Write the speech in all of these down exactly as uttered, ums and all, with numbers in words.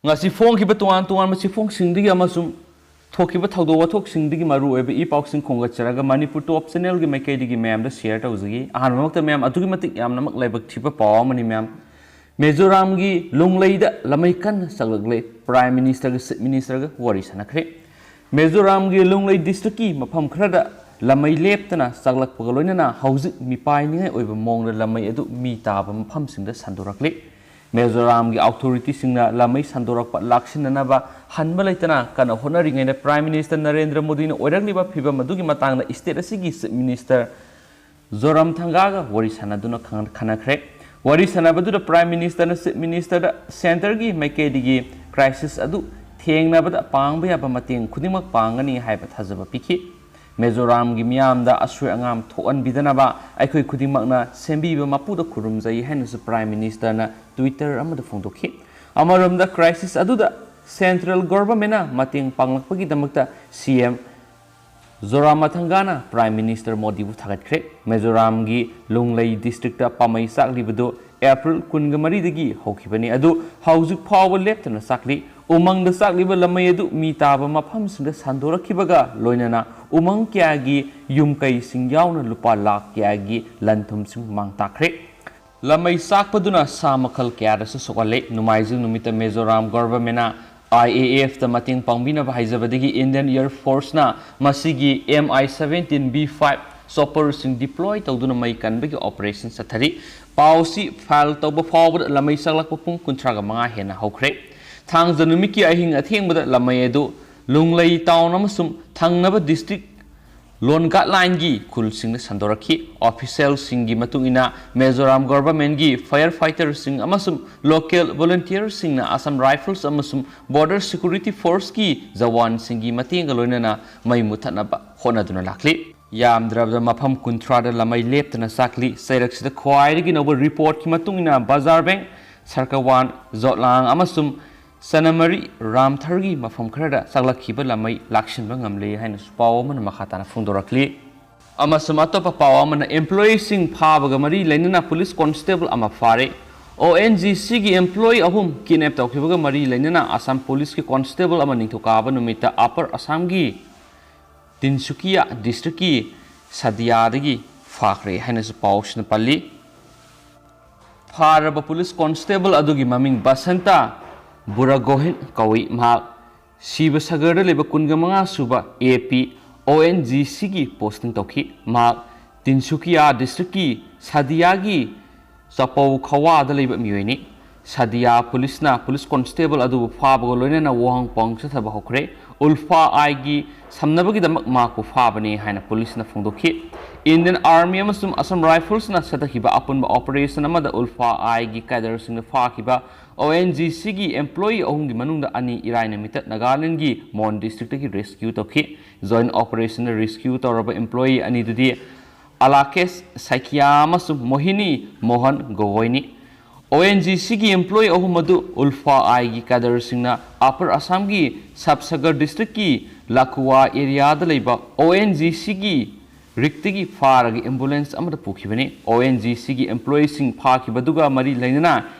ꯉꯁꯤ ꯐꯣꯡꯈꯤꯕ ꯇꯣꯉꯥꯟ ꯇꯣꯉꯥꯟꯕ ꯆꯦꯐꯣꯡꯁꯤꯡꯗꯒꯤ ꯑꯃꯁꯨꯡ ꯊꯣꯛꯈꯤꯕ ꯊꯧꯗꯣꯛ ꯋꯥꯊꯣꯛꯁꯤꯡꯗꯒꯤ ꯃꯔꯨꯑꯣꯏꯕ ꯏ ꯄꯥꯎꯁꯤꯡ ꯈꯣꯝꯒꯠꯆꯔꯒ ꯃꯅꯤꯄꯨꯔ ꯇꯣꯞ ꯆꯦꯅꯦꯜꯒꯤ ꯃꯥꯏꯀꯩꯗꯒꯤ ꯃꯌꯥꯝꯗ ꯁꯤꯌꯔ ꯇꯧꯖꯒꯦ꯫ ꯑꯍꯥꯟꯕꯃꯛꯇ ꯃꯌꯥꯝ ꯑꯗꯨꯛꯀꯤ ꯃꯇꯤꯛ ꯌꯥꯝꯅꯃꯛ ꯂꯥꯏꯕꯛ ꯊꯤꯕ ꯄꯥꯎ ꯑꯃꯅꯤ ꯃꯌꯥꯝ꯫ ꯃꯤꯖꯣꯔꯥꯝꯒꯤ ꯂꯣꯡꯂꯩꯗ ꯂꯃꯩ ꯀꯟꯅ ꯆꯥꯛꯂꯛꯂꯦ꯫ ꯄ꯭ꯔꯥꯏꯝ ꯃꯤꯅꯤꯁꯇꯔꯒ ꯆꯤꯐ ꯃꯤꯅꯤꯁꯇꯔꯒ ꯋꯥꯔꯤ ꯁꯥꯟꯅꯈ꯭ꯔꯦ꯫ ꯃꯤꯖꯣꯔꯥꯝꯒꯤ ꯂꯣꯡꯂꯩ ꯗꯤꯁꯇ꯭ꯔꯤꯛꯀꯤ ꯃꯐꯝ ꯈꯔꯗ ꯂꯃꯩ ꯂꯦꯞꯇꯅ ꯆꯥꯛꯂꯛꯄꯒ ꯂꯣꯏꯅꯅ ꯍꯧꯖꯤꯛ ꯃꯤꯄꯥꯏꯅꯤꯡꯉꯥꯏ ꯑꯣꯏꯕ ꯃꯑꯣꯡꯗ ꯂꯃꯩ ꯑꯗꯨ ꯃꯤ ꯇꯥꯕ ꯃꯐꯝꯁꯤꯡꯗ ꯁꯟꯗꯣꯔꯛꯂꯤ꯫ ꯃꯤꯖꯣꯔꯥꯝꯒꯤ ꯑꯣꯊꯣꯔꯤꯇꯤꯁꯤꯡꯅ ꯂꯃꯩ ꯁꯟꯗꯣꯔꯛꯄ ꯂꯥꯛꯁꯤꯟꯅꯅꯕ ꯍꯟꯕ ꯂꯩꯇꯅ ꯀꯟꯅ ꯍꯣꯠꯅꯔꯤꯉꯩꯗ ꯄ꯭ꯔꯥꯏꯝ ꯃꯤꯅꯤꯁꯇꯔ ꯅꯔꯦꯟꯗ꯭ꯔ ꯃꯣꯗꯤꯅ ꯑꯣꯏꯔꯛꯂꯤꯕ ꯐꯤꯕꯝ ꯑꯗꯨꯒꯤ ꯃꯇꯥꯡꯗ ꯁ꯭ꯇꯦꯠ ꯑꯁꯤꯒꯤ ꯆꯤꯐ ꯃꯤꯅꯤꯁꯇꯔ ꯖꯣꯔꯥꯝꯊꯪꯒꯥꯒ ꯋꯥꯔꯤ ꯁꯥꯟꯅꯗꯨꯅ ꯈꯪ-, ꯈꯟꯅꯈ꯭ꯔꯦ꯫ ꯋꯥꯔꯤ ꯁꯥꯟꯅꯕꯗꯨꯗ ꯄ꯭ꯔꯥꯏꯝ ꯃꯤꯅꯤꯁꯇꯔꯅ ꯆꯤꯐ ꯃꯤꯅꯤꯁꯇꯔꯗ ꯁꯦꯟꯇꯔꯒꯤ ꯃꯥꯏꯀꯩꯗꯒꯤ ꯀ꯭ꯔꯥꯏꯁꯤꯁ ꯑꯗꯨ ꯊꯦꯡꯅꯕꯗ ꯄꯥꯡꯕ ꯌꯥꯕ ꯃꯇꯦꯡ ꯈꯨꯗꯤꯡꯃꯛ ꯄꯥꯡꯒꯅꯤ ꯍꯥꯏꯕ ꯊꯥꯖꯕ ꯄꯤꯈꯤ꯫ ꯃꯤꯖꯣꯔꯥꯝꯒꯤ ꯃꯤꯌꯥꯝꯗ ꯑꯁꯣꯏ ꯑꯉꯥꯝ ꯊꯣꯛꯍꯟꯕꯤꯗꯅꯕ ꯑꯩꯈꯣꯏ ꯈꯨꯗꯤꯡꯃꯛꯅ ꯁꯦꯝꯕꯤꯕ ꯃꯄꯨꯗ ꯈꯨꯔꯨꯝꯖꯩ ꯍꯥꯏꯅꯁꯨ ꯄ꯭ꯔꯥꯏꯝ ꯃꯤꯅꯤꯁꯇꯔꯅ ꯇ꯭ꯋꯤꯇꯔ ꯑꯃꯗ ꯐꯣꯡꯗꯣꯛꯈꯤ꯫ ꯑꯃꯔꯣꯝꯗ ꯀ꯭ꯔꯥꯏꯁꯤꯁ ꯑꯗꯨꯗ ꯁꯦꯟꯇ꯭ꯔꯦꯜ ꯒꯣꯚꯔꯟꯃꯦꯟꯠꯅ ꯃꯇꯦꯡ ꯄꯥꯡꯂꯛꯄꯒꯤꯗꯃꯛꯇ ꯁꯤ ꯑꯦꯝ ꯖꯣꯔꯥꯃꯊꯪꯒꯥꯅ ꯄ꯭ꯔꯥꯏꯝ ꯃꯤꯅꯤꯁꯇꯔ ꯃꯣꯗꯤꯕꯨ ꯊꯥꯒꯠꯈ꯭ꯔꯦ꯫ ꯃꯤꯖꯣꯔꯥꯝꯒꯤ ꯂꯨꯡꯂꯩ ꯗꯤꯁꯇ꯭ꯔꯤꯛꯇ ꯄꯥꯃꯩ ꯆꯥꯛꯂꯤꯕꯗꯨ ꯑꯦꯄ꯭ꯔꯤꯜ ꯀꯨꯟꯒ ꯃꯔꯤꯗꯒꯤ ꯍꯧꯈꯤꯕꯅꯤ, ꯑꯗꯨ ꯍꯧꯖꯤꯛ ꯐꯥꯎꯕ ꯂꯦꯞꯇꯅ ꯆꯥꯛꯂꯤ꯫ ꯎꯃꯪꯗ ꯆꯥꯛꯂꯤꯕ ꯂꯃꯩ ꯑꯗꯨ ꯃꯤ ꯇꯥꯕ ꯃꯐꯝꯁꯤꯡꯗ ꯁꯟꯗꯣꯔꯛꯈꯤꯕꯒ ꯂꯣꯏꯅꯅ ꯎꯃꯪ ꯀꯌꯥꯒꯤ ꯌꯨꯝ ꯀꯩꯁꯤꯡ ꯌꯥꯎꯅ ꯂꯨꯄꯥ ꯂꯥꯈ ꯀꯌꯥꯒꯤ ꯂꯟ ꯊꯨꯝꯁꯤꯡ ꯃꯥꯡ ꯇꯥꯛꯈ꯭ꯔꯦ꯫ ꯂꯃꯩ ꯆꯥꯛꯄꯗꯨꯅ ꯁꯥ ꯃꯈꯜ ꯀꯌꯥꯗꯁꯨ ꯁꯣꯛꯍꯜꯂꯦ꯫ ꯅꯣꯡꯃꯥꯏꯖꯤꯡ ꯅꯨꯃꯤꯠꯇ ꯃꯤꯖꯣꯔꯥꯝ ꯒꯣꯚꯔꯟꯃꯦꯟꯠꯅ ꯑꯥꯏ ꯑꯦ ꯑꯦꯐꯇ ꯃꯇꯦꯡ ꯄꯥꯡꯕꯤꯅꯕ ꯍꯥꯏꯖꯕꯗꯒꯤ ꯏꯟꯗꯤꯌꯟ ꯑꯦꯌꯔ ꯐꯣꯔꯁꯅ ꯃꯁꯤꯒꯤ ꯑꯦꯝ ꯑꯥꯏ ꯁꯕꯦꯟꯇꯤꯟ ꯕꯤ ꯐꯥꯏꯚ ꯆꯣꯄꯔꯁꯤꯡ ꯗꯤꯄ꯭ꯂꯣꯏ ꯇꯧꯗꯨꯅ ꯃꯩ ꯀꯟꯕꯒꯤ ꯑꯣꯄꯔꯦꯁꯟ ꯆꯠꯊꯔꯤ꯫ ꯄꯥꯎꯁꯤ ꯐꯥꯏꯜ ꯇꯧꯕ ꯐꯥꯎꯕꯗ ꯂꯃꯩ ꯆꯥꯛꯂꯛꯄ ꯄꯨꯡ ꯀꯨꯟꯊ꯭ꯔꯥꯒ ꯃꯉꯥ ꯍꯦꯟꯅ ꯍꯧꯈ꯭ꯔꯦ꯫ ꯊꯥꯡꯖ ꯅꯨꯃꯤꯠꯀꯤ ꯑꯍꯤꯡ ꯑꯊꯦꯡꯕꯗ ꯂꯃꯩ ꯑꯗꯨ ꯂꯨꯡꯂꯩ ꯇꯥꯎꯟ ꯑꯃꯁꯨꯡ ꯊꯪꯅꯕ ꯗꯤꯁꯇ꯭ꯔꯤꯛ ꯂꯣꯟꯒꯥꯠ ꯂꯥꯏꯟꯒꯤ ꯈꯨꯜꯁꯤꯡꯗ ꯁꯟꯗꯣꯔꯛꯈꯤ꯫ ꯑꯣꯐꯤꯁꯤꯌꯦꯜꯁꯤꯡꯒꯤ ꯃꯇꯨꯡ ꯏꯟꯅ ꯃꯤꯖꯣꯔꯥꯝ ꯒꯣꯚꯔꯟꯃꯦꯟꯠꯀꯤ ꯐꯥꯌꯔ ꯐꯥꯏꯇꯔꯁꯤꯡ ꯑꯃꯁꯨꯡ ꯂꯣꯀꯦꯜ ꯚꯣꯂꯨꯟꯇꯤꯌꯔꯁꯤꯡꯅ ꯑꯁꯥꯝ ꯔꯥꯏꯐꯜꯁ ꯑꯃꯁꯨꯡ ꯕꯣꯔꯗꯔ ꯁꯦꯀ꯭ꯌꯨꯔꯤꯇꯤ ꯐꯣꯔꯁꯀꯤ ꯖꯋꯥꯟꯁꯤꯡꯒꯤ ꯃꯇꯦꯡꯒ ꯂꯣꯏꯅꯅ ꯃꯩ ꯃꯨꯊꯠꯅꯕ ꯍꯣꯠꯅꯗꯨꯅ ꯂꯥꯛꯂꯤ꯫ ꯌꯥꯝꯗ꯭ꯔꯕꯗ ꯃꯐꯝ ꯀꯨꯟꯊ꯭ꯔꯥꯗ ꯂꯃꯩ ꯂꯦꯞꯇꯅ ꯆꯥꯛꯂꯤ꯫ ꯆꯩꯔꯛꯁꯤꯗ ꯈ꯭ꯋꯥꯏꯗꯒꯤ ꯅꯧꯕ ꯔꯤꯄꯣꯔꯠꯀꯤ ꯃꯇꯨꯡ ꯏꯟꯅ ꯕꯖꯥꯔ ꯕꯦꯡ, ꯁꯔꯀꯋꯥꯟ, ꯖꯣꯠꯂꯥꯡ ꯑꯃꯁꯨꯡ ꯁꯅꯃꯔꯤ ꯔꯥꯝꯊꯔꯒꯤ ꯃꯐꯝ ꯈꯔꯗ ꯆꯥꯛꯂꯛꯈꯤꯕ ꯂꯃꯩ ꯂꯥꯛꯁꯤꯟꯕ ꯉꯝꯂꯦ ꯍꯥꯏꯅꯁꯨ ꯄꯥꯎ ꯑꯃꯅ ꯃꯈꯥ ꯇꯥꯅ ꯐꯣꯡꯗꯣꯔꯛꯂꯤ꯫ ꯑꯃꯁꯨꯡ ꯑꯇꯣꯞꯄ ꯄꯥꯎ ꯑꯃꯅ, ꯑꯦꯝꯄ꯭ꯂꯣꯌꯤꯁꯤꯡ ꯐꯥꯕꯒ ꯃꯔꯤ ꯂꯩꯅꯅ ꯄꯨꯂꯤꯁ ꯀꯣꯟꯁꯇꯦꯕꯜ ꯑꯃ ꯐꯥꯔꯦ꯫ ꯑꯣ ꯑꯦꯟ ꯖꯤ ꯁꯤꯒꯤ employee ꯑꯍꯨꯝ kidnap ꯇꯧꯈꯤꯕꯒ ꯃꯔꯤ ꯂꯩꯅꯅ ꯑꯁꯥꯝ ꯄꯨꯂꯤꯁꯀꯤ constable ꯑꯃ ꯅꯤꯡꯊꯧꯀꯥꯕ ꯅꯨꯃꯤꯠꯇ Upper Assamꯒꯤ ꯇꯤꯟꯁꯨꯀꯤꯌꯥ districtꯀꯤ ꯁꯗꯤꯌꯥꯗꯒꯤ ꯐꯥꯈ꯭ꯔꯦ ꯍꯥꯏꯅꯁꯨ ꯄꯥꯎꯁꯤꯅ ꯄꯜꯂꯤ꯫ ꯐꯥꯔꯕ ꯄꯨꯂꯤꯁ constable ꯑꯗꯨꯒꯤ ꯃꯃꯤꯡ ꯕꯁꯟꯇ ꯕꯨꯔꯥꯒꯣꯍꯤꯟ ꯀꯧꯏ꯫ ꯃꯍꯥꯛ ꯁꯤꯕꯁꯒꯔꯗ ꯂꯩꯕ ꯀꯨꯟꯒ ꯃꯉꯥ ꯁꯨꯕ ꯑꯦ ꯄꯤ ꯑꯣ ꯑꯦꯟ ꯖꯤ ꯁꯤꯒꯤ posting ꯇꯧꯈꯤ꯫ ꯃꯍꯥꯛ ꯇꯤꯟꯁꯨꯀꯤꯌꯥ districtꯀꯤ ꯁꯗꯤꯌꯥꯒꯤ ꯆꯄꯧ ꯈꯋꯥꯗ ꯂꯩꯕ ꯃꯤꯑꯣꯏꯅꯤ꯫ ꯁꯗꯤꯌꯥ ꯄꯨꯂꯤꯁꯅ ꯄꯨꯂꯤꯁ constable ꯑꯗꯨꯕꯨ ꯐꯥꯕꯒ ꯂꯣꯏꯅꯅ ꯋꯥꯍꯪ ꯄꯥꯎꯍꯪ ꯆꯠꯊꯕ ꯍꯧꯈ꯭ꯔꯦ꯫ ꯎꯜꯐꯥ ꯑꯥꯏꯒꯤ ꯁꯝꯅꯕꯒꯤꯗꯃꯛ ꯃꯍꯥꯛꯄꯨ ꯐꯥꯕꯅꯤ ꯍꯥꯏꯅ ꯄꯨꯂꯤꯁꯅ ꯐꯣꯡꯗꯣꯛꯈꯤ꯫ Indian Army ꯑꯃꯁꯨꯡ Assam Riflesꯅ ꯆꯠꯊꯈꯤꯕ ꯑꯄꯨꯟꯕ operation ꯑꯃꯗ ꯎꯜꯐꯥ ꯑꯥꯏꯒꯤ cadreꯁꯤꯡꯅ ꯐꯥꯈꯤꯕ ꯑꯣ ꯑꯦꯟ ꯖꯤ ꯁꯤꯒꯤ employee ꯑꯍꯨꯝꯒꯤ ꯃꯅꯨꯡꯗ ꯑꯅꯤ ꯏꯔꯥꯏ ꯅꯨꯃꯤꯠꯇ ꯅꯥꯒꯥꯂꯦꯟꯗꯒꯤ ꯃꯣꯟ districtꯇꯒꯤ rescue ꯇꯧꯈꯤ꯫ Joint operationꯗ rescue ꯇꯧꯔꯕ employee ꯑꯅꯤꯗꯨꯗꯤ ꯑꯂꯥꯀꯦꯁ ꯁꯥꯏꯀꯤꯌꯥ ꯑꯃꯁꯨꯡ ꯃꯣꯍꯤꯅꯤ ꯃꯣꯍꯟ ꯒꯣꯒꯣꯏꯅꯤ꯫ ꯑꯣ ꯑꯦꯟ ꯖꯤ ꯁꯤꯒꯤ employee ꯑꯍꯨꯝ ꯑꯗꯨ ꯎꯜꯐꯥ ꯑꯥꯏꯒꯤ cadreꯁꯤꯡꯅ Upper Assamꯒꯤ ꯁꯕꯁꯒꯔ districtꯀꯤ ꯂꯥꯀꯨꯋꯥ areaꯗ ꯂꯩꯕ ꯑꯣ ꯑꯦꯟ ꯖꯤ ꯁꯤꯒꯤ ꯔꯤꯛꯇꯒꯤ ꯐꯥꯔꯒ ambulance ꯑꯃꯗ ꯄꯨꯈꯤꯕꯅꯤ꯫ ꯑꯣ ꯑꯦꯟ ꯖꯤ ꯁꯤꯒꯤ employeeꯁꯤꯡ ꯐꯥꯈꯤꯕꯗꯨꯒ ꯃꯔꯤ ꯂꯩꯅꯅ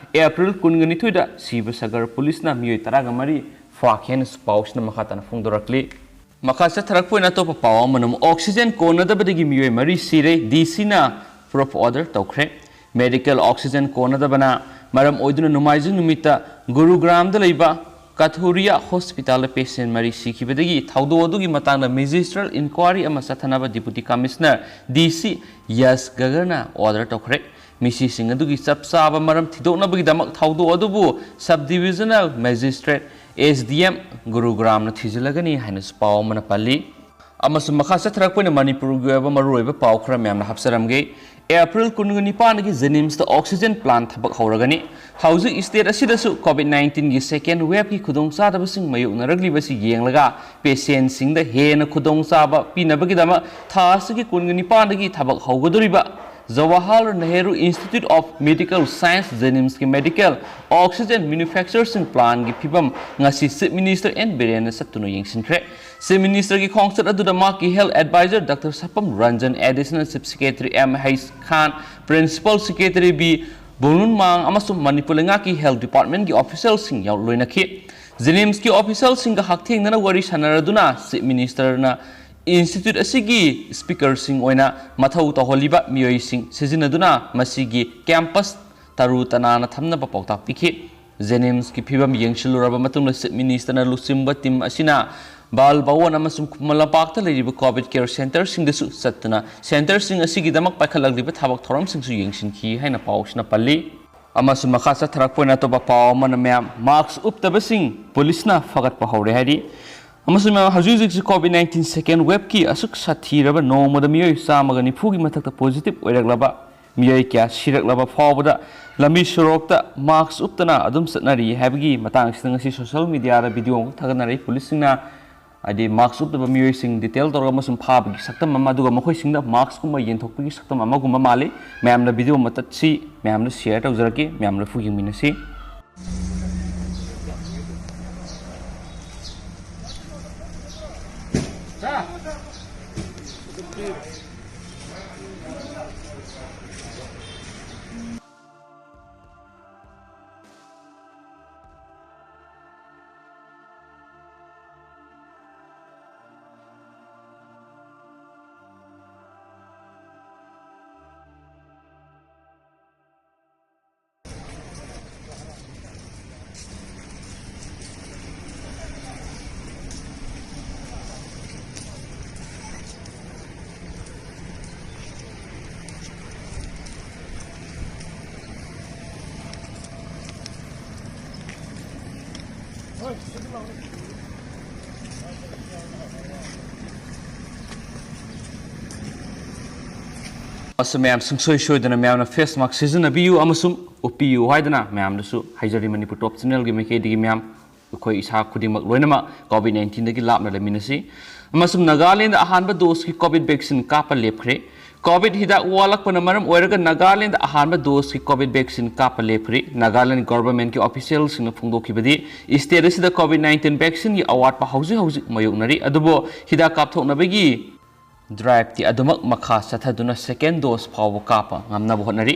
April ꯀꯨꯟꯒ ꯅꯤꯊꯣꯏꯗ ꯁꯤꯕꯁꯒꯔ ꯄꯨꯂꯤꯁꯅ ꯃꯤꯑꯣꯏ ꯇꯔꯥꯒ ꯃꯔꯤ ꯐꯥꯈꯤ ꯍꯥꯏꯅꯁꯨ ꯄꯥꯎꯁꯤꯅ ꯃꯈꯥ ꯇꯥꯅ ꯐꯣꯡꯗꯣꯔꯛꯂꯤ꯫ ꯃꯈꯥ ꯆꯠꯊꯔꯛꯄ ꯑꯣꯏꯅ ꯑꯇꯣꯞꯄ ꯄꯥꯎ ꯑꯃꯅ ꯑꯃꯨꯛ oxygen ꯀꯣꯟꯅꯗꯕꯗꯒꯤ ꯃꯤꯑꯣꯏ ꯃꯔꯤ ꯁꯤꯔꯦ, ꯗꯤ ꯁꯤꯅ proof order ꯇꯧꯈ꯭ꯔꯦ꯫ Medical oxygen ꯀꯣꯟꯅꯗꯕꯅ ꯃꯔꯝ ꯑꯣꯏꯗꯨꯅ ꯅꯣꯡꯃꯥꯏꯖꯤꯡ ꯅꯨꯃꯤꯠꯇ ꯒꯨꯔꯨꯒ꯭ꯔꯥꯝꯗ ꯂꯩꯕ ꯀꯊꯨꯔꯤꯌꯥ hospitalꯗ patient ꯃꯔꯤ ꯁꯤꯈꯤꯕꯗꯒꯤ ꯊꯧꯗꯣꯛ ꯑꯗꯨꯒꯤ ꯃꯇꯥꯡꯗ magistral inquiry ꯑꯃ ꯆꯠꯊꯅꯕ Deputy Commissioner ꯗꯤ ꯁꯤ ꯌꯁ ꯒꯒꯔꯅ order ꯇꯧꯈ꯭ꯔꯦ꯫ ꯃꯤꯁꯤꯁꯤꯡ ꯑꯗꯨꯒꯤ ꯆꯞ ꯆꯥꯕ ꯃꯔꯝ ꯊꯤꯗꯣꯛꯅꯕꯒꯤꯗꯃꯛ ꯊꯧꯗꯣꯛ ꯑꯗꯨꯕꯨ Sub Divisional Magistrate, S D M, ꯒꯨꯔꯨꯒ꯭ꯔꯥꯝꯅ ꯊꯤꯖꯤꯜꯂꯒꯅꯤ ꯍꯥꯏꯅꯁꯨ ꯄꯥꯎ ꯑꯃꯅ ꯄꯜꯂꯤ꯫ ꯑꯃꯁꯨꯡ ꯃꯈꯥ ꯆꯠꯊꯔꯛꯄ ꯑꯣꯏꯅ ꯃꯅꯤꯄꯨꯔꯒꯤ ꯑꯣꯏꯕ ꯃꯔꯨꯑꯣꯏꯕ ꯄꯥꯎ ꯈꯔ ꯃꯌꯥꯝꯅ ꯍꯥꯞꯆꯔꯝꯒꯦ꯫ April ꯀꯨꯟꯒ ꯅꯤꯄꯥꯟꯗꯒꯤ JNIMSꯇ oxygen plant ꯊꯕꯛ ꯍꯧꯔꯒꯅꯤ꯫ ꯍꯧꯖꯤꯛ state ꯑꯁꯤꯗꯁꯨ COVID nineteenꯒꯤ second waveꯀꯤ ꯈꯨꯗꯣꯡꯆꯥꯗꯕꯁꯤꯡ ꯃꯥꯌꯣꯛꯅꯔꯛꯂꯤꯕꯁꯤ ꯌꯦꯡꯂꯒ patientꯁꯤꯡꯗ ꯍꯦꯟꯅ ꯈꯨꯗꯣꯡꯆꯥꯕ ꯄꯤꯅꯕꯒꯤꯗꯃꯛ ꯊꯥ ꯑꯁꯤꯒꯤ ꯀꯨꯟꯒ ꯅꯤꯄꯥꯟꯗꯒꯤ ꯊꯕꯛ ꯍꯧꯒꯗꯧꯔꯤꯕ Jawaharlal Nehru Institute of Medical Science, JNIMSꯀꯤ medical oxygen manufactureꯁꯤꯡ plantꯀꯤ ꯐꯤꯕꯝ ꯉꯁꯤ Chief Minister N Birenꯅ ꯆꯠꯇꯨꯅ ꯌꯦꯡꯁꯤꯟꯈ꯭ꯔꯦ꯫ Chief Ministerꯒꯤ ꯈꯣꯡꯆꯠ ꯑꯗꯨꯗ ꯃꯍꯥꯛꯀꯤ health advisor Doctor Sapam Ranjan, Additional Chief Secretary M H Khan, Principal Secretary B ꯕꯨꯡꯂꯨꯟ ꯃꯥꯡ ꯑꯃꯁꯨꯡ ꯃꯅꯤꯄꯨꯔ ꯂꯩꯉꯥꯛꯀꯤ health department ꯀꯤ official ꯁꯤꯡ ꯌꯥꯎ-, ꯂꯣꯏꯅꯈꯤ꯫ JNIMS ꯀꯤ official ꯁꯤꯡꯒ ꯍꯛꯊꯦꯡꯅꯅ ꯋꯥꯔꯤ ꯁꯥꯟꯅꯔꯗꯨꯅ Chief Minister ꯅ institute ꯑꯁꯤꯒꯤ speaker ꯁꯤꯡ ꯑꯣꯏꯅ ꯃꯊꯧ ꯇꯧꯍꯜꯂꯤꯕ ꯃꯤꯑꯣꯏꯁꯤꯡ ꯁꯤꯖꯤꯟꯅꯗꯨꯅ ꯃꯁꯤꯒꯤ campus ꯇꯔꯨ ꯇꯅꯥꯟꯅ ꯊꯝꯅꯕ ꯄꯥꯎꯇꯥꯛ ꯄꯤꯈꯤ꯫ JNIMS ꯀꯤ ꯐꯤꯕꯝ ꯌꯦꯡꯁꯤꯜꯂꯨꯔꯕ ꯃꯇꯨꯡꯗ Chief Minister ꯅ ꯂꯨꯆꯤꯡꯕ team ꯑꯁꯤꯅ ꯕꯥꯜ ꯚꯋꯟ ꯑꯃꯁꯨꯡ ꯈꯨꯃꯟ ꯂꯝꯄꯥꯛꯇ ꯂꯩꯔꯤꯕ COVID care centre ꯁꯤꯡꯗꯁꯨ ꯆꯠꯇꯨꯅ centre ꯁꯤꯡ ꯑꯁꯤꯒꯤꯗꯃꯛ ꯄꯥꯏꯈꯠꯂꯛꯂꯤꯕ ꯊꯕꯛ ꯊꯧꯔꯝꯁꯤꯡꯁꯨ ꯌꯦꯡꯁꯤꯟꯈꯤ ꯍꯥꯏꯅ ꯄꯥꯎꯁꯤꯅ ꯄꯜꯂꯤ꯫ ꯑꯃꯁꯨꯡ ꯃꯈꯥ ꯆꯠꯊꯔꯛꯄ ꯑꯣꯏꯅ ꯑꯇꯣꯞꯄ ꯄꯥꯎ ꯑꯃꯅ ꯃꯌꯥꯝ mask ꯎꯞꯇꯕꯁꯤꯡ ꯄꯨꯂꯤꯁꯅ ꯐꯒꯠꯄ ꯍꯧꯔꯦ ꯍꯥꯏꯔꯤ꯫ ꯑꯃꯁꯨꯡ ꯃꯌꯥꯝ ꯍꯧꯖꯤꯛ ꯍꯧꯖꯤꯛꯁꯤ COVID nineteen second wave ꯀꯤ ꯑꯁꯨꯛ ꯁꯥꯊꯤꯔꯕ ꯅꯣꯡꯃꯗ ꯃꯤꯑꯣꯏ ꯆꯥꯝꯃꯒ ꯅꯤꯐꯨꯒꯤ ꯃꯊꯛꯇ positive ꯑꯣꯏꯔꯛꯂꯕ ꯃꯤꯑꯣꯏ ꯀꯌꯥ ꯁꯤꯔꯛꯂꯕ ꯐꯥꯎꯕꯗ ꯂꯝꯕꯤ ꯁꯣꯔꯣꯛꯇ mask ꯎꯞꯇꯅ ꯑꯗꯨꯝ ꯆꯠꯅꯔꯤ ꯍꯥꯏꯕꯒꯤ ꯃꯇꯥꯡꯁꯤꯗ ꯉꯁꯤ social media ꯗ video ꯑꯃꯈꯛ ꯊꯥꯒꯠꯅꯔꯛꯏ꯫ ꯄꯨꯂꯤꯁꯁꯤꯡꯅ ꯍꯥꯏꯗꯤ mask ꯎꯞꯇꯕ ꯃꯤꯑꯣꯏꯁꯤꯡ detail ꯇꯧꯔꯒ ꯑꯃꯁꯨꯡ ꯐꯥꯕꯒꯤ ꯁꯛꯇꯝ ꯑꯃ, ꯑꯗꯨꯒ ꯃꯈꯣꯏꯁꯤꯡꯗ mask ꯀꯨꯝꯕ ꯌꯦꯟꯊꯣꯛꯄꯒꯤ ꯁꯛꯇꯝ ꯑꯃꯒꯨꯝꯕ ꯃꯥꯜꯂꯤ꯫ ꯃꯌꯥꯝꯅ video ꯃꯇꯠꯁꯤ ꯃꯌꯥꯝꯗ share ꯇꯧꯖꯔꯛꯀꯦ, ꯃꯌꯥꯝ ꯂꯐꯨ ꯌꯦꯡꯃꯤꯟꯅꯁꯤ꯫ ꯑꯁ, ꯃꯌꯥꯝ ꯁꯨꯡꯁꯣꯏ ꯁꯣꯏꯗꯅ ꯃꯌꯥꯝꯅ face mask ꯁꯤꯖꯤꯟꯅꯕꯤꯌꯨ ꯑꯃꯁꯨꯡ ꯎꯞꯄꯤꯌꯨ ꯍꯥꯏꯗꯅ ꯃꯌꯥꯝꯗꯁꯨ ꯍꯥꯏꯖꯔꯤ꯫ ꯃꯅꯤꯄꯨꯔ Top Channel ꯒꯤ ꯃꯥꯏꯀꯩꯗꯒꯤ ꯃꯌꯥꯝ ꯑꯩꯈꯣꯏ ꯏꯁꯥ ꯈꯨꯗꯤꯡꯃꯛ ꯂꯣꯏꯅꯃꯛ COVID nineteen ꯗꯒꯤ ꯂꯥꯞꯅ ꯂꯩꯃꯤꯟꯅꯁꯤ꯫ ꯑꯃꯁꯨꯡ ꯅꯥꯒꯥꯂꯦꯟꯗ ꯑꯍꯥꯟꯕ dose ꯀꯤ COVID vaccine ꯀꯥꯞꯄ ꯂꯦꯞꯈ꯭ꯔꯦ꯫ COVID ꯍꯤꯗꯥꯛ ꯋꯥꯠꯂꯛꯄꯅ ꯃꯔꯝ ꯑꯣꯏꯔꯒ ꯅꯥꯒꯥꯂꯦꯟꯗ ꯑꯍꯥꯟꯕ dose ꯀꯤ COVID vaccine ꯀꯥꯞꯄ ꯂꯦꯞꯈ꯭ꯔꯦ꯫ ꯅꯥꯒꯥꯂꯦꯟ government ꯀꯤ official ꯁꯤꯡꯅ ꯐꯣꯡꯗꯣꯛꯈꯤꯕꯗꯤ state ꯑꯁꯤꯗ COVID nineteen vaccine ꯒꯤ ꯑꯋꯥꯠꯄ ꯍꯧꯖꯤꯛ ꯍꯧꯖꯤꯛ ꯃꯥꯌꯣꯛꯅꯔꯤ, ꯑꯗꯨꯕꯨ ꯍꯤꯗꯥꯛ ꯀꯥꯞꯊꯣꯛꯅꯕꯒꯤ drive ꯇꯤ ꯑꯗꯨꯃꯛ ꯃꯈꯥ ꯆꯠꯊꯗꯨꯅ second dose ꯐꯥꯎꯕ ꯀꯥꯞꯄ ꯉꯝꯅꯕ ꯍꯣꯠꯅꯔꯤ꯫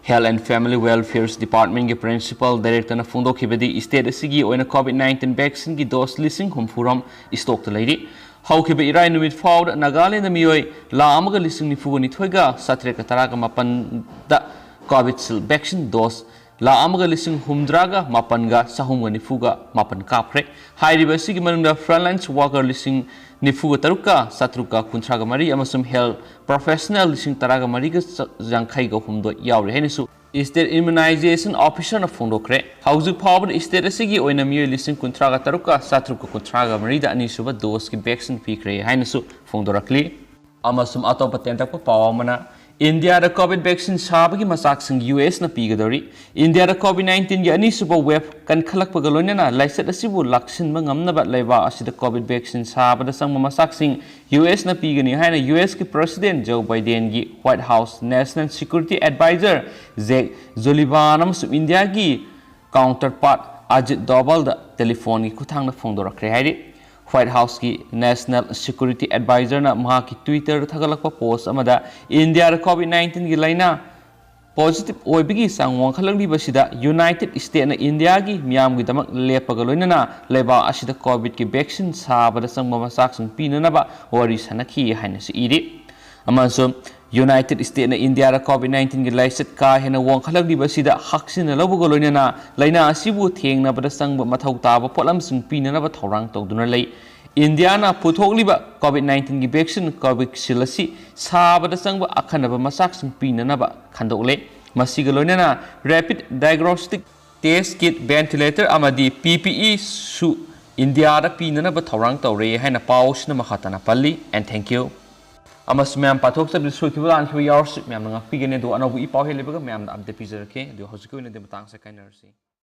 Health and Family Welfare Department ꯀꯤ Principal Director ꯅ ꯐꯣꯡꯗꯣꯛꯈꯤꯕꯗꯤ, state ꯑꯁꯤꯒꯤ ꯑꯣꯏꯅ COVID nineteen vaccine ꯒꯤ dose ꯂꯤꯁꯤꯡ ꯍꯨꯝꯐꯨ ꯔꯣꯝ stock ꯇ ꯂꯩꯔꯤ꯫ ꯍꯧꯈꯤꯕ ꯏꯔꯥꯏ ꯅꯨꯃꯤꯠ ꯐꯥꯎꯕꯗ ꯅꯥꯒꯥꯂꯦꯟꯗ ꯃꯤꯑꯣꯏ ꯂꯥꯈ ꯑꯃꯒ ꯂꯤꯁꯤꯡ ꯅꯤꯐꯨꯒ ꯅꯤꯊꯣꯏꯒ ꯆꯥꯇ꯭ꯔꯦꯠꯀ ꯇꯔꯥꯒ ꯃꯥꯄꯟꯗ Covishield vaccine dose ꯂꯥꯈ ꯑꯃꯒ ꯂꯤꯁꯤꯡ ꯍꯨꯝꯗ꯭ꯔꯥꯒ ꯃꯥꯄꯟꯒ ꯆꯍꯨꯝꯒ ꯅꯤꯐꯨꯒ ꯃꯥꯄꯟ ꯀꯥꯞꯈ꯭ꯔꯦ꯫ ꯍꯥꯏꯔꯤꯕ ꯑꯁꯤꯒꯤ ꯃꯅꯨꯡꯗ frontline worker ꯂꯤꯁꯤꯡ ꯅꯤꯐꯨꯒ ꯇꯔꯨꯛꯀ ꯆꯥꯇ꯭ꯔꯨꯛꯀ ꯀꯨꯟꯊ꯭ꯔꯥꯒ ꯃꯔꯤ ꯑꯃꯁꯨꯡ health professional ꯂꯤꯁꯤꯡ ꯇꯔꯥꯒ ꯃꯔꯤꯒ ꯌꯥꯡꯈꯩꯒ ꯍꯨꯝꯗꯣꯏ ꯌꯥꯎꯔꯤ ꯍꯥꯏꯅꯁꯨ state immunization officer ꯅ ꯐꯣꯡꯗꯣꯛꯈ꯭ꯔꯦ꯫ ꯍꯧꯖꯤꯛ ꯐꯥꯎꯕꯗ state ꯑꯁꯤꯒꯤ ꯑꯣꯏꯅ ꯃꯤꯑꯣꯏ ꯂꯤꯁꯤꯡ ꯀꯨꯟꯊ꯭ꯔꯥꯒ ꯇꯔꯨꯛꯀ ꯆꯥꯇ꯭ꯔꯨꯛꯀ ꯀꯨꯟꯊ꯭ꯔꯥꯒ ꯃꯔꯤꯗ ꯑꯅꯤꯁꯨꯕ dose ꯀꯤ vaccine ꯄꯤꯈ꯭ꯔꯦ ꯍꯥꯏꯅꯁꯨ ꯐꯣꯡꯗꯣꯔꯛꯂꯤ꯫ ꯑꯃꯁꯨꯡ ꯑꯇꯣꯞꯄ ꯇꯦꯟꯇꯛꯄ ꯄꯥꯎ ꯑꯃꯅ, ꯏꯟꯗꯤꯌꯥꯗ COVID vaccine ꯁꯥꯕꯒꯤ ꯃꯆꯥꯛꯁꯤꯡ U S ꯅ ꯄꯤꯒꯗꯧꯔꯤ꯫ ꯏꯟꯗꯤꯌꯥꯗ COVID nineteen ꯒꯤ ꯑꯅꯤꯁꯨꯕ wave ꯀꯟꯈꯠꯂꯛꯄꯒ ꯂꯣꯏꯅꯅ ꯂꯥꯏꯆꯠ ꯑꯁꯤꯕꯨ ꯂꯥꯛꯁꯤꯟꯕ ꯉꯝꯅꯕ ꯂꯩꯕꯥꯛ ꯑꯁꯤꯗ COVID vaccine ꯁꯥꯕꯗ ꯆꯪꯕ ꯃꯆꯥꯛꯁꯤꯡ U S ꯅ ꯄꯤꯒꯅꯤ ꯍꯥꯏꯅ U S ꯀꯤ President Joe Biden ꯒꯤ White House National Security Advisor Jake Sullivan ꯑꯃꯁꯨꯡ ꯏꯟꯗꯤꯌꯥꯒꯤ counterpart Ajit Doval ꯗ telephone ꯒꯤ ꯈꯨꯠꯊꯥꯡꯗ ꯐꯣꯡꯗꯣꯔꯛꯈ꯭ꯔꯦ ꯍꯥꯏꯔꯤ꯫ White House ꯀꯤ National Security Advisor ꯅ ꯃꯍꯥꯛꯀꯤ Twitter ꯗ ꯊꯥꯒꯠꯂꯛꯄ post ꯑꯃꯗ, ꯏꯟꯗꯤꯌꯥꯗ COVID nineteen ꯒꯤ ꯂꯥꯏꯅꯥ positive ꯑꯣꯏꯕꯒꯤ ꯆꯥꯡ ꯋꯥꯡꯈꯠꯂꯛꯂꯤꯕꯁꯤꯗ United States ꯅ ꯏꯟꯗꯤꯌꯥꯒꯤ ꯃꯤꯌꯥꯝꯒꯤꯗꯃꯛ ꯂꯦꯞꯄꯒ ꯂꯣꯏꯅꯅ ꯂꯩꯕꯥꯛ ꯑꯁꯤꯗ COVID ꯀꯤ vaccine ꯁꯥꯕꯗ ꯆꯪꯕ ꯃꯆꯥꯛꯁꯤꯡ ꯄꯤꯅꯅꯕ ꯋꯥꯔꯤ ꯁꯥꯅꯈꯤ ꯍꯥꯏꯅꯁꯨ ꯏꯔꯤ꯫ ꯑꯃꯁꯨꯡ United States ꯅ ꯏꯟꯗꯤꯌꯥꯗ COVID nineteen ꯒꯤ ꯂꯥꯏꯆꯠ ꯀꯥ ꯍꯦꯟꯅ ꯋꯥꯡꯈꯠꯂꯛꯂꯤꯕꯁꯤꯗ ꯍꯛꯆꯤꯟꯅ ꯂꯧꯕꯒ ꯂꯣꯏꯅꯅ ꯂꯥꯏꯅꯥ ꯑꯁꯤꯕꯨ ꯊꯦꯡꯅꯕꯗ ꯆꯪꯕ ꯃꯊꯧ ꯇꯥꯕ ꯄꯣꯠꯂꯝꯁꯤꯡ ꯄꯤꯅꯅꯕ ꯊꯧꯔꯥꯡ ꯇꯧꯗꯨꯅ ꯂꯩ꯫ ꯏꯟꯗꯤꯌꯥꯅ ꯄꯨꯊꯣꯛꯂꯤꯕ COVID nineteen ꯒꯤ vaccine Covishield ꯑꯁꯤ ꯁꯥꯕꯗ ꯆꯪꯕ ꯑꯈꯟꯅꯕ ꯃꯆꯥꯛꯁꯤꯡ ꯄꯤꯅꯅꯕ ꯈꯟꯗꯣꯛꯂꯦ꯫ ꯃꯁꯤꯒ ꯂꯣꯏꯅꯅ rapid diagnostic test kit, ventilator ꯑꯃꯗꯤ P P E ꯁꯨ ꯏꯟꯗꯤꯌꯥꯗ ꯄꯤꯅꯅꯕ ꯊꯧꯔꯥꯡ ꯇꯧꯔꯦ ꯍꯥꯏꯅ ꯄꯥꯎ ꯑꯁꯤꯅ ꯃꯈꯥ ꯇꯥꯅ ꯄꯜꯂꯤ꯫ And thank you. ꯑꯃꯁꯨꯡ ꯃꯌꯥꯝ ꯄꯥꯊꯣꯛꯆꯕꯗ ꯁꯣꯏꯈꯤꯕ ꯂꯥꯟꯈꯤꯕ ꯌꯥꯎꯔꯁꯨ ꯃꯌꯥꯝꯅ ꯉꯥꯛꯄꯤꯒꯅꯤ꯫ ꯑꯗꯨꯒ ꯑꯅꯧꯕ ꯏ ꯄꯥꯎ ꯍꯦꯜꯂꯤꯕꯒ ꯃꯌꯥꯝꯗ update ꯄꯤꯖꯔꯛꯀꯦ꯫ ꯑꯗꯨ ꯍꯧꯖꯤꯛꯀꯤ ꯑꯣꯏꯅꯗꯤ ꯃꯇꯥꯡꯁꯦ ꯀꯥꯏꯅꯔꯁꯤ꯫